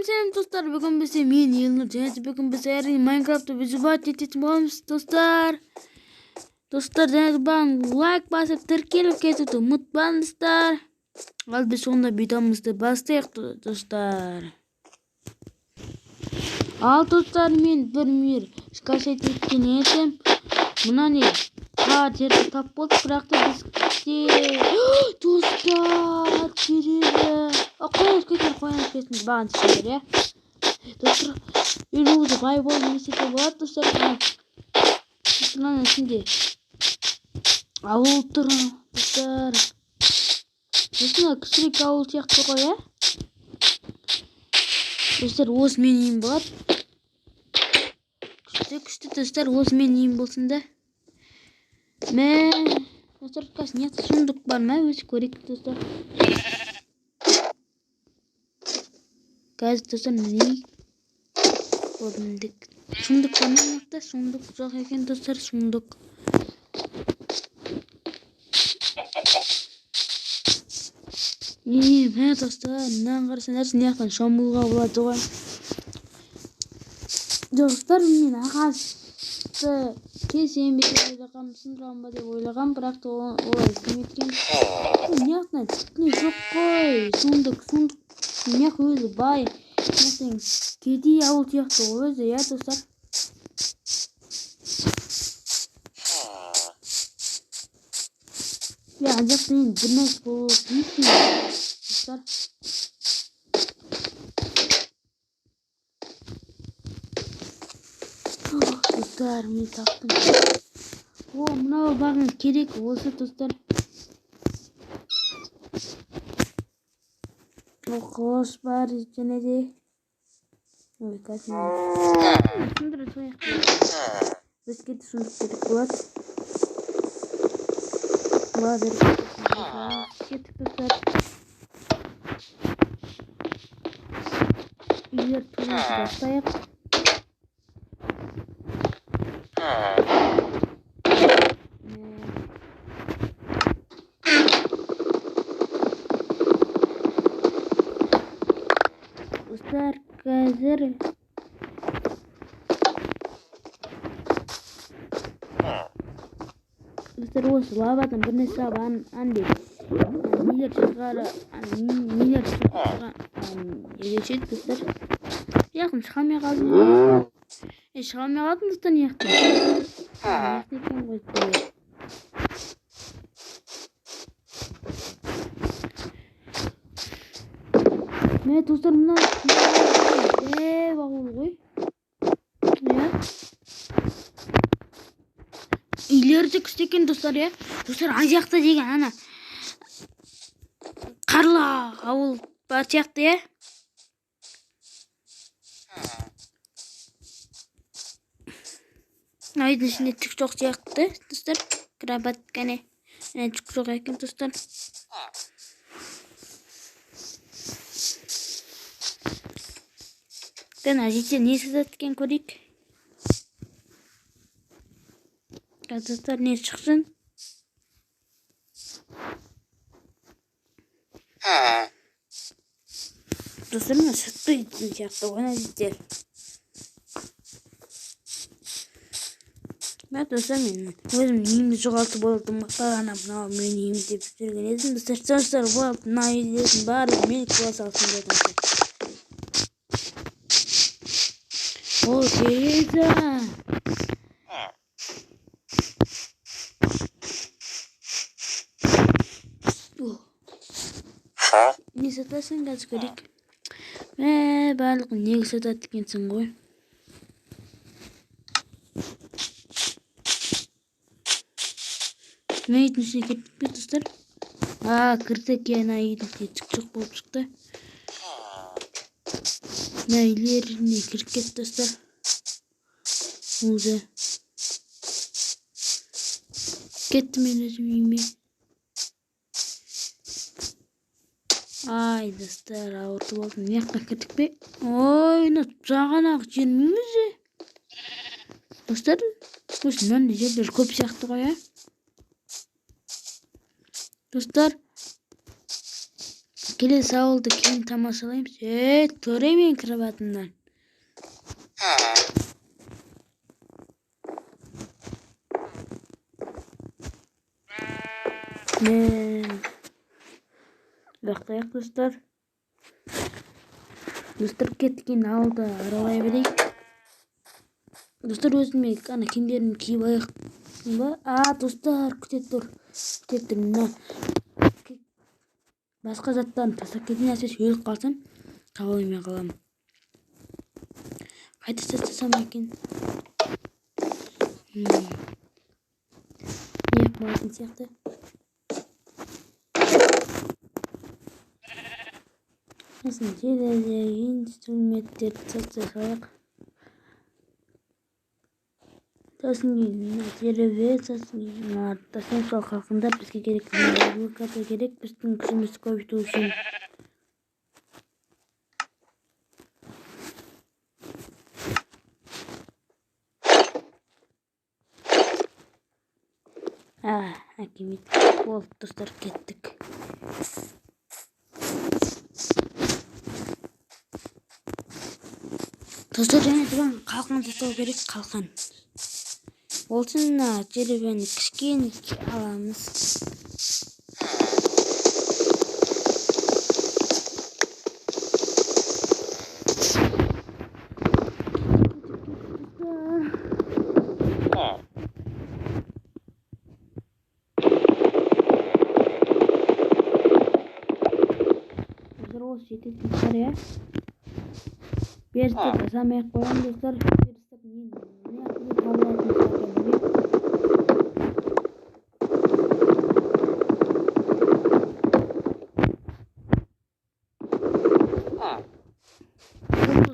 Сәлем, достар, бүгін бізде мен, Елнұр, және де бүгін біз әрине Майнкрафтты выживать ететін боламыз, достар. Достар, және де маған лайк басып, тіркеліп кетуді ұмытпаңыздар. Ал біз сонда видеомызды бастайық, достар. Ал достар, мен бір мир скачать еткен едім. Мына не? Қар жерді тап болдық, бірақ та бізге достар керегі. Қояйық кетер, қояйық кетсін, маған түсіңдер, иә. Достар, мен өзі бай болып не істесе болады, достар. Мынаның ішінде ауыл тұр, достар. Осыны кішірек ауыл сияқты ғой, иә. Достар, осы менің үйім болады. Күшті, күшті, достар, осы менің үйім болсын да. Мә, достар, қазір не сундук бар ма, өзі көрейік, достар. Қазір, достар, не көріндік. Сундук бар ма мына жақта? Сундук жоқ екен, достар, сундук. Не, мә, достар, мынаны қарасаңдаршы, мына жақтан шомылуға болады ғой. Достар, мен ағашты кесем бе деп ойлағанмын, сындырамын ба деп ойлағанмын, бірақ та олай істемейді екен. Мына жақтан не жоқ қой, сундук, сундук. Мына жақ өзі бай, мына жақтан кедей ауыл сияқты ғой өзі, иә, достар. Иә, ана жақта енді бір нәрсе болуы тиіс, достар. Достар, мен таптым. О, мынау маған керек осы, достар. О, қылыш бар және де. Ой, қазір сындыра салайық. Бізге де сундук керек болады. Ладно, кеттік, достар. Үйлер тұрғызып бастайық. Достар, қазір достар, осы лавадан бір нәрсе алып, андай нелер шығары, нелер шыға ерекше, достар. Жақын шыға алмай қалдым. Шыға алмай қалдым, достар, мына жақтан. Мына жақта екен ғой. Мә, достар, мына дәу ауыл ғой. Иә. Үйлері де күшті екен, достар, иә. Достар, ана жақта деген ана қарлы ауыл бар сияқты, иә. Үйдің ішінде түк жоқ сияқты, достар. Кровать кәне. Әне түк жоқ екен, достар. Кәне, жете не сатады екен көрейік. Достар, не шықсын? Достар, мына сатпайтын сияқты ғой мына житель. Мә, достар, мен өзім үйімді жоғалтып болдым. Бағана мынау менің үйім деп жүрген едім. Достар, достар, болды, мына үйлердің барлығы менікі бола салсын дедім. О, Тереза! Не сатасың, қазір көрейік. Мә, барлығын неге сатады екенсің ғой. Мына үйдің ішіне кеттік пе, достар? А, кірдік, иә, ана үйдің ішіне түк жоқ болып шықты. Мына үйлеріне кіріп кетті, достар. Уже. Кеттім мен өзім үйіме. Ай, достар, ауыртып алдым. Мына жаққа кірдік пе? Ой, мына жағанақ жер ме өзі? Достар, осы мынандай жерлер көп сияқты ғой, ә? Достар, Келесі ауылды кейін тамашалаймыз. Төре мен кроватымнан. Мен ұйықтайық, достар. Достар, кеткен ауылды аралай берейік. Достар, өзіме ана киімдерімді киіп алайық ба? Достар, күте тұр. Күте тұр, мына басқа заттарын тастап кетейін, әсіресе өліп қалсам, таба алмай қаламын. Қайда тастасам екен? Не болатын сияқты. Сосын терезе, инструменттерді тастай салайық. Сосын кейін мына терезе, сосын кейін мыналарды тастаймыз. Сол қалқандар бізге керек, лука керек, біздің күшімізді көбейту үшін. Әкемет. Болды, достар, кеттік. Достар, және де маған қалқан жасау керек, қалқан. Ол үшін мына деревені кішкене аламыз. Достар, осы жететін шығар, иә? Берісті жасамай ақ қоямын, достар. Берісті мен не табылатын шығар деп ойлаймын.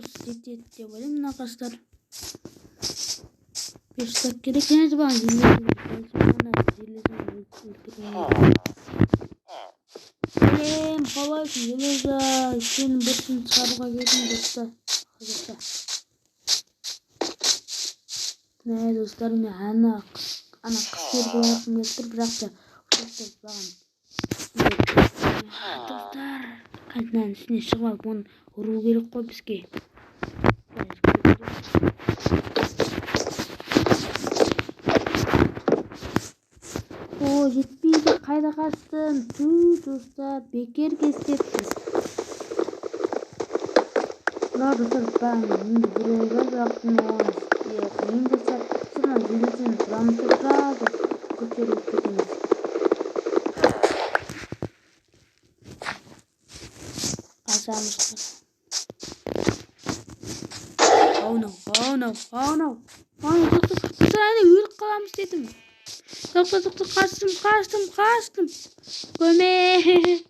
Осы жетеді деп ойлаймын мына ағаштар. Берісті керек. Және де маған Сәлем, қалайсың, Железа? Сенің бір сін шығаруға келдім, достар. Қазақша. Мә, достар, мен ана қыз теріп қоятын келіп тұр, бірақ та достар, маған. Достар, қайтадан үстіне шығып алып, оны ұру керек қой бізге. О, жетпейді, қайда қаштың? Ту, достар, бекер кестеппіз. Мына достар, бәрін енді бір ой бар, бірақ мен оған қиын достар. Мына железені тұрамыз да сразу көтеріліп кетеміз. Қашамыз. Oh no, oh no, oh no. Oh no, достар, әне өліп қаламыз дедім. Тоқта, тоқта, қаштым, қаштым, қаштым. Көмек.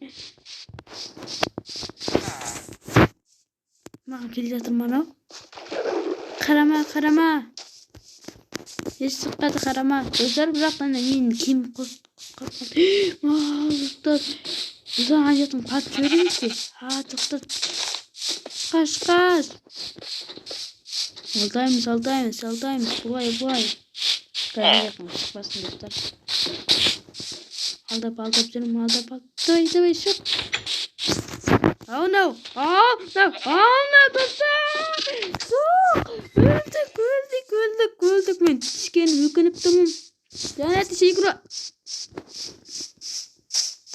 Маған келе жатыр ма анау? Қарама, қарама. Еш шықпады, қарама. Достар, бірақ ана менің киім қосып қалды. Достар, достар, ана жақтан қатып жібереміз бе? Тоқта. Қаш, қаш. Алдаймыз, алдаймыз, алдаймыз. Былай, былай. Қазір жақтан шықпасын, достар. Алдап, алдап жүрмін, алдап, алдап. Давай, давай, шық. Oh no, oh no, oh no, достар! Жоқ! Өлдік, өлдік, өлдік, өлдік. Мен түскенім өкініп тұрмын. Және де секіру.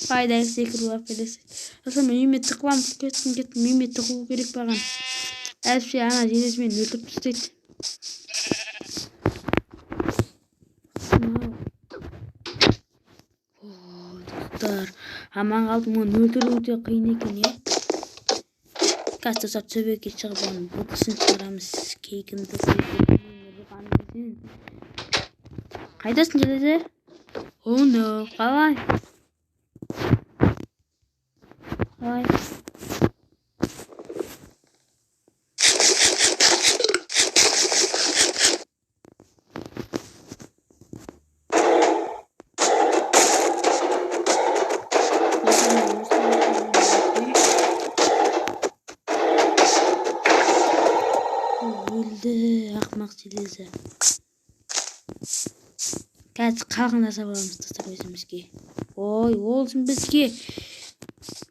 Қайда секіру алып келесі. Достар, мен үйіме тықыламын. Кеттім, кеттім, үйіме тығылу керек маған. Әйтпесе ана железімен өлтіріп тастайды. Достар, аман қалдым. Оны өлтіру өте қиын екен, иә? Қазір достар төбеге шығып оның бұтысын шығарамыз. Кейкімді сейкімді. Қайдасың, Железе? Oh no, қалай? Қалай? Өлді, ақымақ Железе. Қазір қалған жасап аламыз, достар, өзімізге. Ой, ол үшін бізге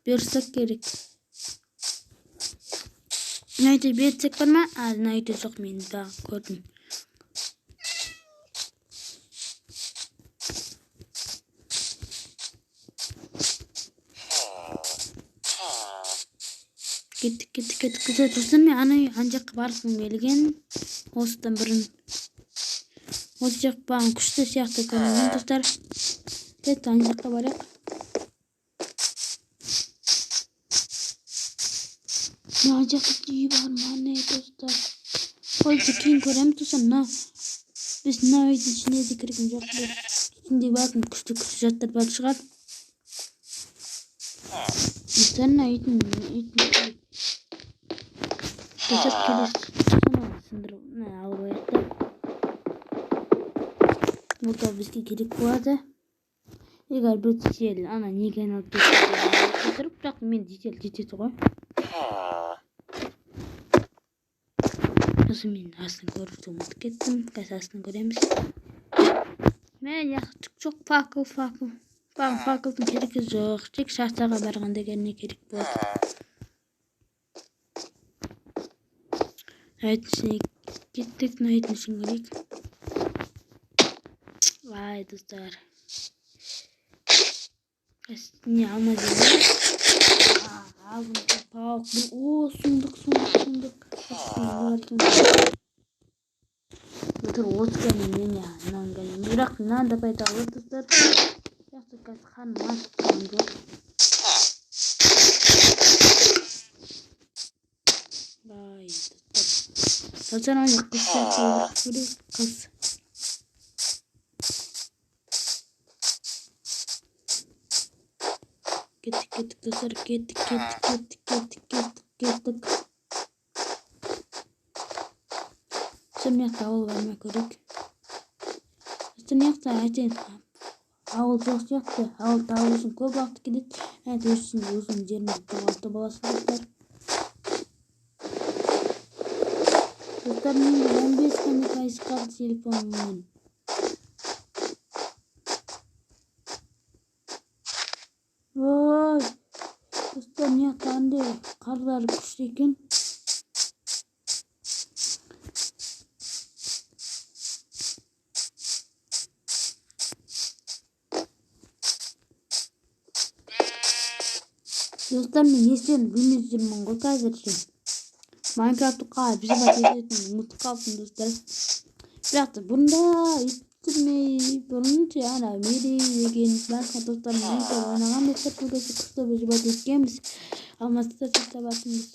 Верстак керек. Мына үйде верстак бар ма? А, мына үйде жоқ, мен тағы көрдім. Кеттік, кеттік, кеттік. Достар, мен ана үй, ана жаққа барғым келген. Осыдан бұрын. Осы жақ маған күшті сияқты көрінген, достар. Кеттік, ана жаққа барайық. Мына жақта үй бар ма, не, достар? Ол кейін көреміз, достар. Мына біз мына үйдің ішіне де кірген жоқпыз. Ішінде бәлкім күшті күшті заттар бар шығар. Достар, мына үйдің достар, келесі сындырып алып алайық та. Бұл да бізге керек болады. Егер бір дизель ана неге айналып кетсе, бірақ мен дизель жетеді ғой. Сосын мен астын көруді ұмытып кеттім. Қазір астын көреміз. Мә, түк жоқ, факел, факел. Маған факелдің керегі жоқ. Тек шахтаға барғанда ғана керек болады. Үйдің ішіне кеттік, мына үйдің ішін көрейік. Вай, достар. Не алмаз еді? Алдым, тауық. О, сундук, сундук, сундук. Достар, осы кәне не нан кәне. Бірақ нан да пайда болады, достар. Жақсы, қазір қарным ашып тұрған жоқ. Вай, достар. Достар, ана қыз сияқты қыз. Кеттік, кеттік, достар, кеттік, кеттік, кеттік, кеттік, кеттік, кеттік. Достар, мына жақта ауыл бар ма көрейік. Достар, мына жақта әйтеуір ауыл жоқ сияқты. Ауыл табу үшін көп уақыт кетеді. Әйтеуір өзің жеріңді жоғалтып аласың, достар. Достар, менде 15 қана пайыз қалды телефонымнан. Ой, достар, мына жақта қандай қарлар күшті екен. Достар, мен не істерімді білмей жүрмін ғой қазірше. Майнкрафтты қалай выживать ететінімді ұмытып қалыппын, достар. Бірақ та бұрында өйтіп бұрын ше ана Мерей деген басқа достарым Майнкрафт ойнаған, достар, сол кезде күшті выживать еткенбіз. Алмасты табатынбыз.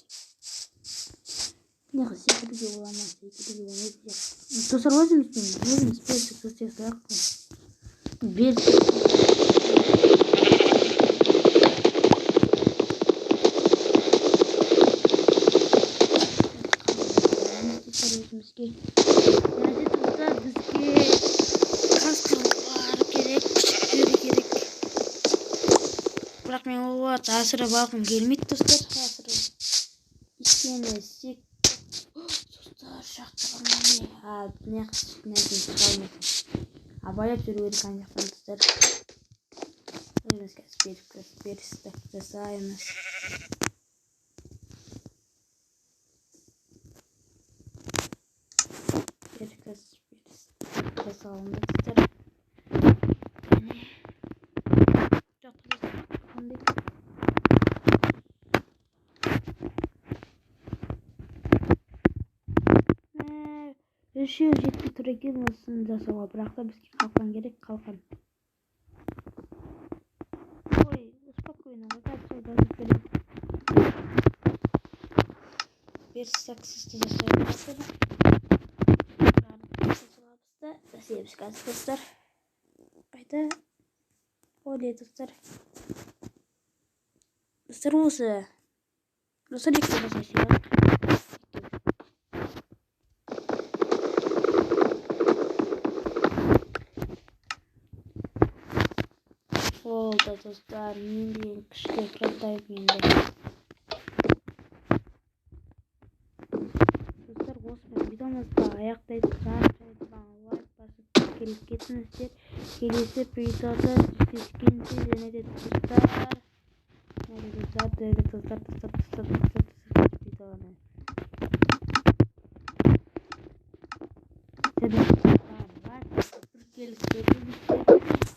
Мына секіруге бола ма? Секіруге болмайды сияқты. Достар, өзіміз верстак жасай салайық қой. Верстак. Өзімізге. Және достар, бізге қасқырлар керек, күшіктер керек. Бірақ мен оларды асырап алғым келмейді, достар. Асырап. Өйткені достар, шахта бар ма не? А, мына жақта шыға алмайсың. Абайлап жүру керек ана жақтан, достар. Өзіміз қазір верстак жасаймыз. Жасалынды, достар. Қандай? Үшеу жетпей тұр екен осыны жасауға, бірақ та бізге қалқан керек, қалқан. Ой, спокойно, қазір жасап беремін. Верстаксыз да жасай аламыз. Жасаймыз қазір, достар. Қайда? Оле, достар. Достар, осы. Достар, екі жасай салайық. Болды, достар, мен деген күшті прототип енді. Достар, осымен видеомызды аяқтайтын лайк басып тіркеліп кетіңіздер. Келесі видеода жүздескенше және де достар. Достар, достар, достар, достар, достар,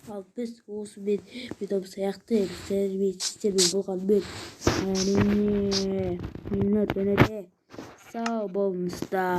Ал біз осымен видеомызды аяқтаймыз. Сіздермен болған мен, әрине, Минут, және де сау болыңыздар.